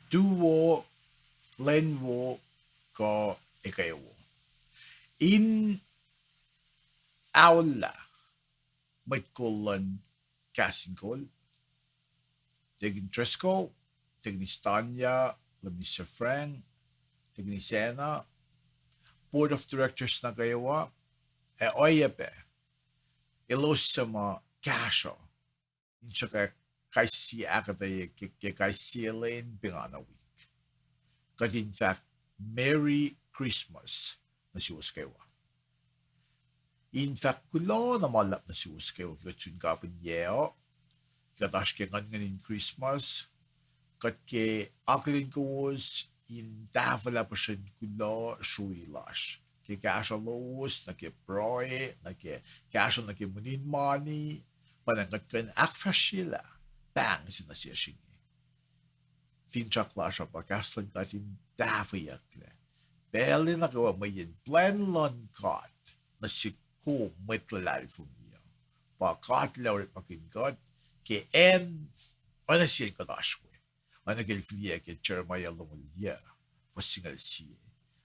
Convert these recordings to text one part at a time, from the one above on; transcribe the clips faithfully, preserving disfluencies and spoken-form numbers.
tuwo, lwen wo, kuh ekuh wo. In aollah mwet kol luhn Kahs in Kol, Deacon Driscoll, Deaconess Tanya, Minister Frank, Deaconess Anna, Board of Directors nuh kwewa, ac oacyacpac elos suc ma kahsruh in sruhkwack kais sie ahkuhtweyac ke, ke kais sie lwen pengana wik. Kuht in fahk Merry Christmas nuh suwos kwewa. In fahk kuloh na ma luhlahp nuh suwos kwewa ke kuht sun kapihn yac uh, ke kuht oasr ke nguhnnguhn in Christmas, kuht ke akihlen kowos in tahfwelah puhsren kuloh srui lasr ke kahsruh lowos, nuh ke pruhe, nuh ke kahsruh, nuh ke munin mani, pa na kuht kuh in ahkfahsryelah pahng se nuh sesr inge. Finsrak lasr uh pa kahs luhn God in tahfweyucklac pacl nuh kwewa, mweyen plwacn luhn God nuh sihk kom mwet luhlahlfongi uh pa God El orekmakihn kuht ke acn, oacna sie acn kuht oasr we. Oacna ke el fihliyac ke Jeremiah longoul yuc, fuhs singucul sie,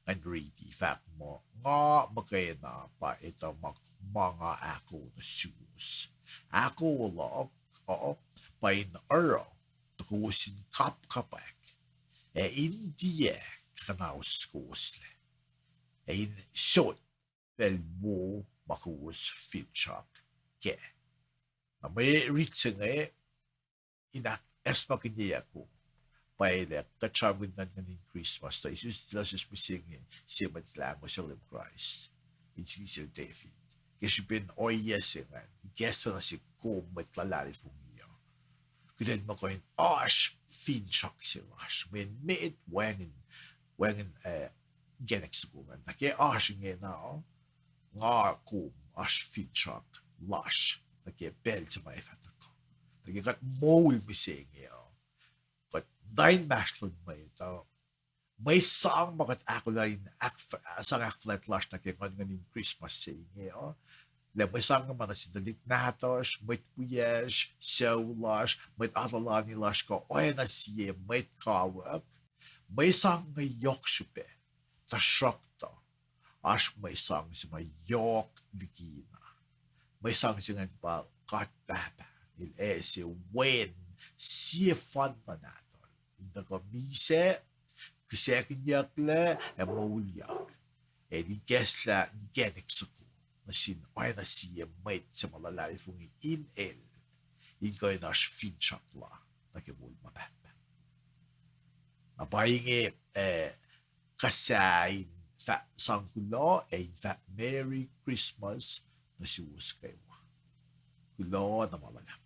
ngan riti, fahk muh, Nga muhkwena pa etuh ma, ma nga ahko nuh suwos. Ahko luhk uh pa in oruh tuh kowos in kapkapwack, ac in tiac kuhnaus kowoslac, ac in sot pacl wo ma kowos finsrak kac. Na mwe rit se inge in ahkacsmakihnyeyuck kom, pwacye lah kuht sramsramkihn nguhnnguhn in Christmas tuh isus tilac sesr mihsenge sie Mwet Lahngo se Leum Kraist, in siti sel David. Ke srihpen ohiyac se ingacn, ikacslah nuh sihk kom mwet luhlahlfongi uh, kuht in muh kuh in oasr finsrak se lasr, mweyen met wacngihn, wacngihn, eh, inkacnek soko ingacn. Na ke oasr ingena, nga kom oasr finsrak lasr nuh ke pacl se ma ac fah tuhkuh. Nuh ke kuht moul mihsenge uh, kuht muhta inmahsrlon mwet uh, mwe sang ma kuht ahkolah in ahkf-, sang ahkfuhlwact lasr nuh ke nguhnnguhn in Christmas se inge uh, lah mwe sang inge ma nuh sin tuhlihk nahtuhsr, mwet wiyacsr, sucu lasr, mwet atuhlani lasr, kuh oacna sie mwet kawuck, mwe sang inge yohk srihpac, tuhsruhktuh oasr mwe sang se ma yohk likina. Mwe sang se ingacn pa God Pahpah El ase Wen sefanna Nahtuhl in tuhkuh misac, kihsackihnyucklac ac moulyak, ac ikacslah inkacnek soko nuh sin oacna sie mwet se ma luhlahlfongi in El, in kuh in oasr finsrak la nuh ke moul ma pahtpaht. Na pa inge, eh, kuhsah in fah-, sang kuloh ac in fahk Merry Christmas nuh suwos kwewa. Kuloh na ma luhlahp.